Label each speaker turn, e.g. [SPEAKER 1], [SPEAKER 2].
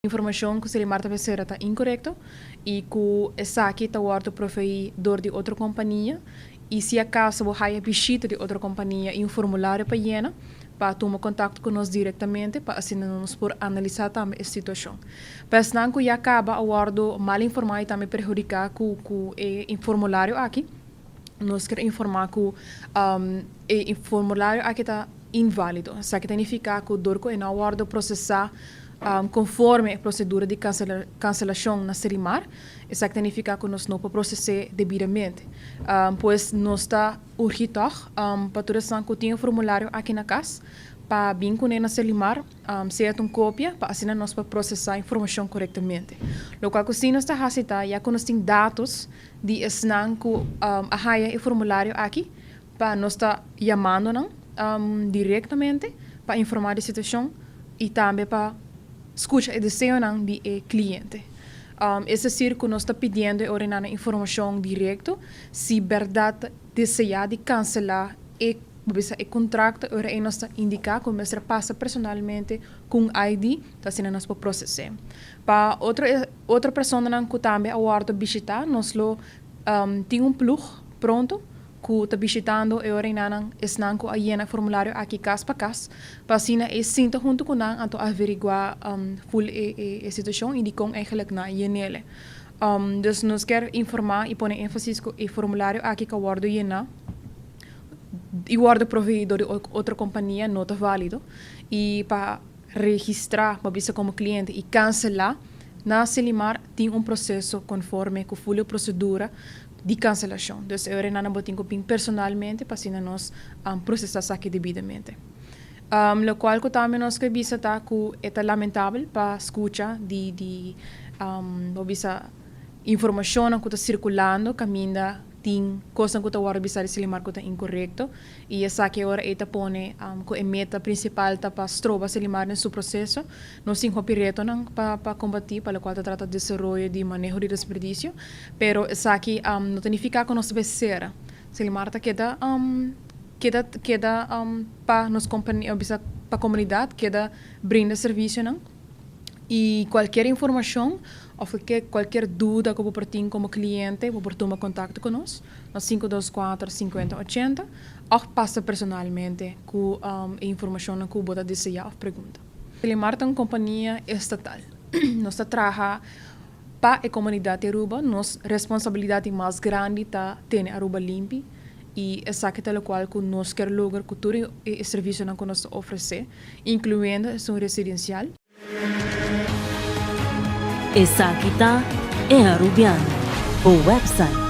[SPEAKER 1] Informacion cu Selimar ta besera ta incorecto y cu esaki ta wordo provei door di otro compania y si acaso bo haya bishita di otro compania y un formulario pa yena pa tuma contacto cu nos directamente pa asina nos por analisa tambe e situacion. Pa esnan cu ya caba a wordo mal informa y tambe perhudica cu cu e formulario aki, nos kier informa cu e formulario aki ta invalido. Esaki ta nifica cu door cu e no a wordo procesa conforme e procedura di cancelacion na Selimar, esaki ta nifica cu nos no por proces'e debidamente. Pues nos ta urgi tog pa tur esnan cu tin e formulario aki na cas pa bin cune na Selimar, sea ta un copia, pa asina nos por procesa informacion corectamente. Locual cu si nos ta haci ta, ya cu nos tin datos di esnan cu a haya e formulario aki, pa nos ta yamando nan directamente pa informa di situacion y tambe pa scucha e deseonan di e cliente. Es decir cu nos ta pidiendo e ora nan informacion directo si berdad desea di cancela e bisa e contracto, e ora ey nos ta indica cu mester pasa personalmente cu un ID ta asina nos por procese. Pa otro otro personanan cu tambe a wordo bishita nos lo tin un ploeg pronto ku ta bishitando e orenanan, esnan ku a yena e formulario aki kas pa kas, pa asina e sinta huntu ku nan anto averiguá ful e e situashon i dikon eigenlijk nan a yen'el. Dus nos kier informá i pone énfasis ku e formulario aki ku a wòrdu yená i wòrdu proveí dor di otro kompania no ta válido i pa registrá, bo bisa komo kliente i kanselá na Selimar tin un proseso konforme ku ful e prosedura di kanselashon. Dus e ora nan bo tin ku bin personalmente pa asina nos prosesá esaki debidamente. Lokual ku tambe nos ke bisa ta ku e ta lamentabel pa skucha di di bo bisa informashonnan ku ta sirkulando kaminda tin kosnan ku ta wòrdu bisa di Selimar ku ta inkorekto i esaki e ora ei ta pone ku e meta prinsipal ta pa stroba Selimar den su proseso. Nos tin hopi retonan pa pa kombatí pa lokual ta trata desaroyo di maneho di desperdisio, pero esaki no ta nifiká ku nos ta bai sera. Selimar ta keda keda keda pa nos kompania bisa pa komunidat keda brinda servisionan. Y cualkier informacion of cualkier duda cu bo por tin como cliente bo por tuma contacto cu nos na 524 50 80 of pasa personalmente cu e informacionnan cu bo ta desea of pregunta. Telemar ta un compania estatal. Nos ta traha pa e comunidad di Aruba. Nos responsabilidad di mas grandi ta tene Aruba limpi y esaki ta locual cu nos kier logra cu tur e servicionan cu nos ta ofrece. Incluyendo esun residencial.
[SPEAKER 2] Esaki ta E Arubiano, bo website.